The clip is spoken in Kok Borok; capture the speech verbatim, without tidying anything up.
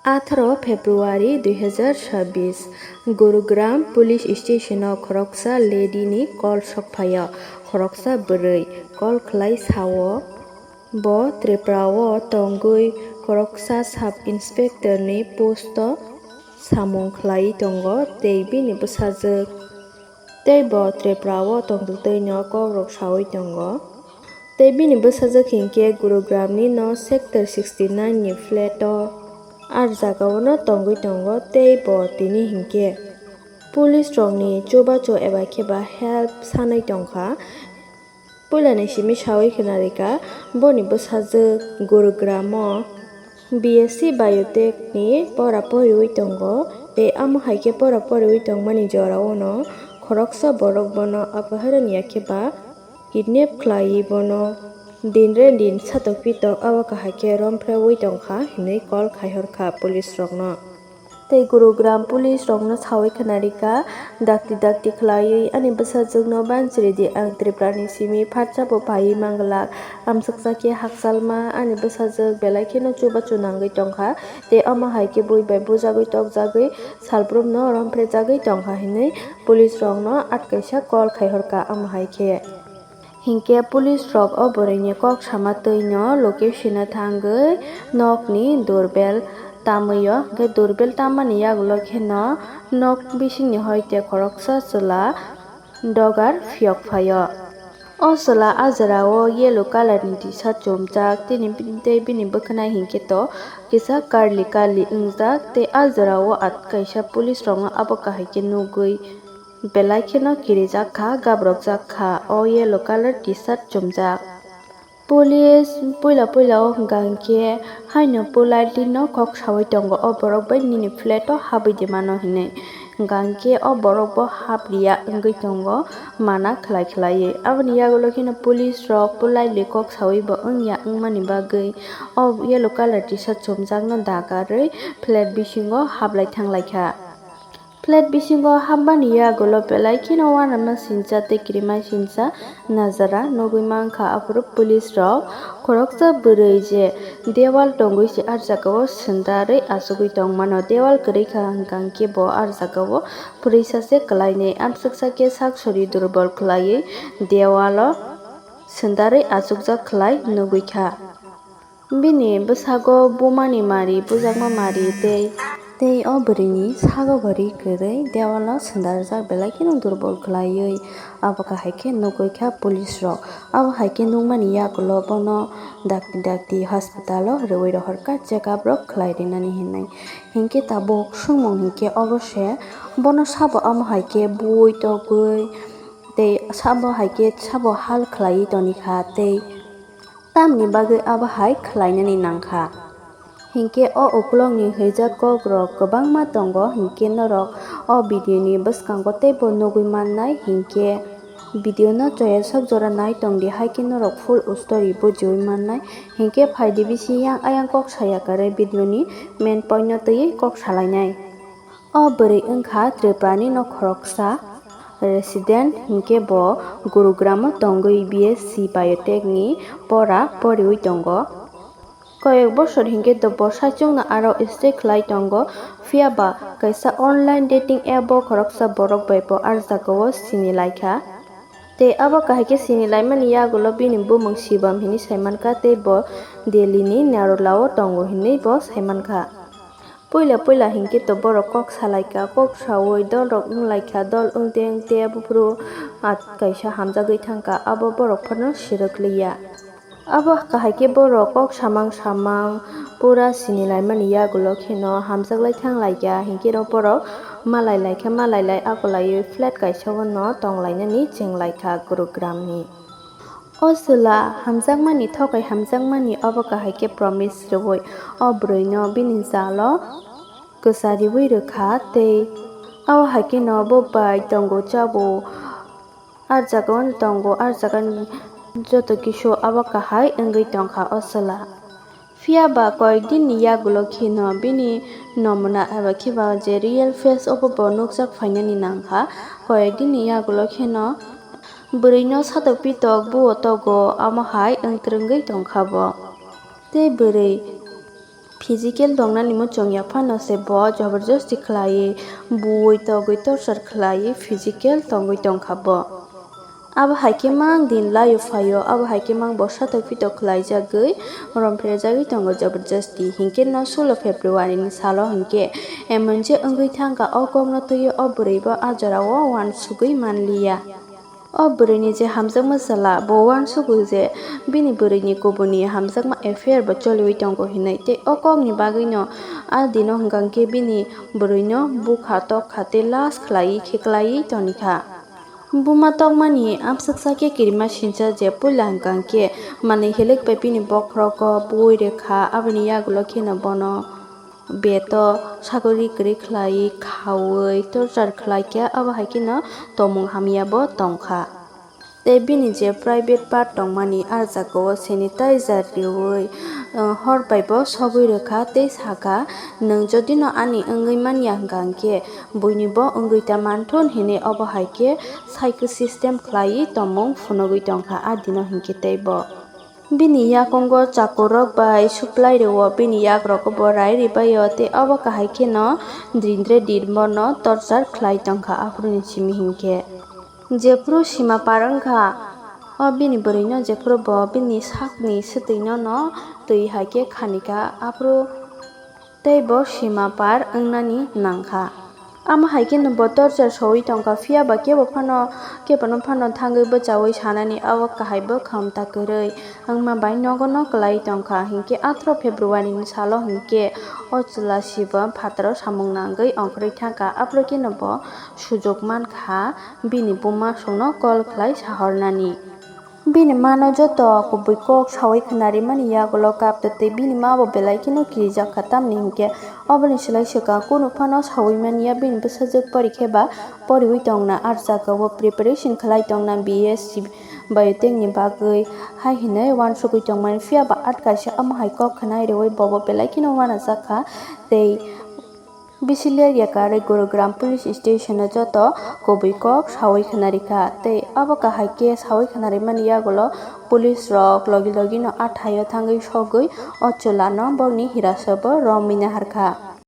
Atharo February dui hazar sabbish, Gurugram Police Station o khoroksa lady ni call sokphaio. Khoroksa bwrwi call khlai sao, bo Tripura o tongwi khoroksa sub inspector ni post o samung khlai tongo tei bini bwsajwk tei bo Tripura o tongtwtwi no kok rok sawi tongo. Tei bini bwsajwk hinkhe Gurugram ni no sector sixty nine ni flat o ar jaga o no tongwi tongo tei bo tini hinkhe police rok ni chubachu eba khe ba help sanwi tongkha. Puila ni simi sawi khna rikha, boni bwsajwk Gurugram o B S C Biotech ni pora poriwi tongo, tei amo hai khe pora poriwi tongmani jora o no khoroksa borok bono aphairani ya khe ba kidnap khlaiwi bono din re din satok pitok abo kahai khe romphrewi tongkha hinwi call khai horkha police rokno. Tei Gurugram police rokno sawi khna rikha, dakti dakti khlaiwi ani bwsajwkno banchiridi, ang Tripura ni simi phatsa bo phaiwi manglak, amswksa khe hakchalma ani bwsajwk belai kheno chubachu nangwi tongkha, tei omo hai khe bui bai bujagwi tokjagwi salbrumno romphre jagwi tongkha hinwi police rokno atkaisa call khai horkha omo hai khe. Hinkhe police rok o bwrwini kok sama twi no location o thangwi nokni doorbell tamwi o, hinkhe doorbell tammani yagulo kheno nok bisingni hoite khoroksa chwla dogar phiyok phaio. O chwla a jora o yellow colour ni T-shirt chumjak, tini tei bini bwkhwnai hinkhe to kisa curly curly wngjak, tei a jora o at kaisa police rokno abo kahai khe nugwi belai kheno kirijak kha, gabrokjak kha o yellow colour T-shirt chumjak. Police puila puila o hwnkha hinkhe haino politely no kok sawi tongo, o borok bai nini flat o habwi di mano hinwi. Hwnkha hinkhe o borok bo hapriya wngwi tongo mana khlai khlaiwi. Aboni yagulo kheno police rok politely kok sawi bo wngya wngmani bagwi o yellow colour T-shirt chumjakno dagarwi flat bisingo hablai thanglaikha. Flat bisingo hapmani yagulo belai kheno uanama sincha tei kirima sincha najara nugwi mankha. Aphuru police rok khoroksa bwrwi je dewal tongwi se ah jagao swndarwi achugwi tongmano. Dewal kwrwi kha hwnkha hinkhe bo ah jagao phrwisa se kwlainai, amswksa khe sak sori durbol khwlaiwi dewalo swndarwi achukjak khwlai nugwi kha. Bini bwsago bumani mari, bujakma mari tei, tei o bwrwini sago bo ri kwrwi dewalo swndarjak, belai kheno durbol khwlaiwi abo kahai khe nugwi kha police rok. Abo hai khe nukmani yagulo bono dakti dakti hospital o rwui rohorkha check up rok khwlai rinani hinwi. Hinkhe tabuk swngmung hinkhe obo se bono sabo amo hai khe bui togwi tei sabo hai khe sabo hal khwlaiwi tonikha tei tamni bagwi abo hai khwlainani nangkha. Hinkhe o ukulokni hwijak kokrok kwbangma tongo, hinkhe norok o video ni bwskango teibo nugwi mannai, hinkhe video no choya sok jora nai tongdi, haikhe norok full story bujiwi mannai. Hinkhe phaidi bisi yang ayang kok saya kwrwi video ni main point no twiwi kok salainai. O bwrwi wngkha Tripurani no khoroksa resident, hinkhe bo Gurugramo tongwi B S C Biotech ni pora poriwi tongo. Koyek bosor hinkhe to bo saichungno aro stay khlai tongo, phiya ba kaisa online dating app o khoroksa borok bai bo ah jagao sini laikha. Tei abo kahai khe sini laimani yagulo bini bumung Shibam hinwi saimankha tei bo Delhi ni Narula o tongo hinwi bo saimankha. Puila puila hinkhe to borok kok salaikha, kok saui dolrok wnglaikha, dol wngte wngte buphuru at kaisa hamjagwi thangkha, abo borok phano sirwk liya. Abo kahai khe borok kok samang samang pura sini laimani yagulo kheno hamjaklai thanglaikha, hinkhe no borok malai laikha, malai lai akolaiwi flat kaisa o no tonglainani chenglaikha Gurugram ni. O chwla hamjakmani, thokai hamjakmani obo kahai khe promise rwui o bwrwino bini jalo kwchariui rwkha tei o hai kheno bo bai tongo chabo, ah jagao tongo, ah jagani joto kisu abo kahai wngwi tongkha o chwla. Phiya ba koyek din ni yagulo kheno bini nomona eba khe ba je real face obo bo nukjak phainani nangkha. Koyek din ni yagulo kheno bwrwino satok pitok buo togo, amo hai wngtrwngwi tongkha bo. Tei bwrwi Physical tongnani muchung ya phano se bo joborjosti khlaiwi, buwi togwi torture khlaiwi physical tongwi tongkha bo. Abo hai khe mang din laio phaio, abo hai khe mang bo satok pitok khlaijagwi romphejagwi tongo joborjosti. Hinkhe no sulo February ni salo hinkhe emon je wngwi thangkha, o kokno twiwi o bwrwi bo a jorao uansugwi manliya. O bwrwini je hamjakma chwla, bo uansugo je bini bwrwini kubuni hamjakma affair bo choliwi tongo hinwi, tei o kokni bagwino a dino hwnkha khe bini bwrwino bukha tokha tei las khlaiwi kheklaiwi tonikha. Buma tokmani amswksa khe kirima sincha je puila hwnkha khe manwi hilik bai bini bokhorogo bui rwkha, aboni yagulo kheno bono beto sagori kwrwi khlaiwi khaui torture khlaikha, abo hai kheno tongmung hamya bo tongkha. Tei bini je private part tongmani, ah jagao sanitizer riui, uh, hor bai bo sogwi rwkha tei sakha, "Nwng jodi no ani wngwi manya hwnkha hwnkhe buini bo wngwi ta manthun," hinwi obo hai khe psycho system khlaiwi tongmung phunugwi tongkha, ah dino hinkhe tei bo. Bini yakungo chakurok bai supply rwo, bini yakrogo bo rai ribaio, tei obo kahai kheno dindre din bono torture khlai tongkha, aphuruni simi hinkhe. Jephuru sima par wngkha, o bini bwrwino jephuru bo bini sakni swtwino no twi hai khe khanikha, aphuru tei bo sima par wngnani nangkha. Amo hai kheno bo torture soui tongkha, phiya ba kebo phano, kebono phano thangwi bwchaui sanani abo kahai bwkham ta kwrwi wngma bai nogo no kwlai tongkha. Hinkhe atharo February ni salo hinkhe o chwla sibo phataro samung nangwi ongkhorwi thangkha, aphuru kheno bo sujok mankha bini buma songno call khlai sahornani. Bini mano joto kubui kok saui khna rimani yagulo kaptwi tei bini ma bo belai kheno kirijak kha, tamni hinkhe oboni slai swkang kunu phano saui manya bini bwsajwk pori khe ba poriui tongna, ah jagao preparation khlai tongna B S C biotech ni bagwi hai hinwi uansugwi tongmani, phiya ba at kaisa omo hai kok khna riui bobo belai kheno uanajak kha tei Bisiler yakarwi Gurugram Police Station o joto kubui kok saui khna rikha, tei abo kahai khe saui khna rimani yagulo police rok logi logi no a thaio thangwi sogwi o chwla no bokni hirasabo romwi naharkha.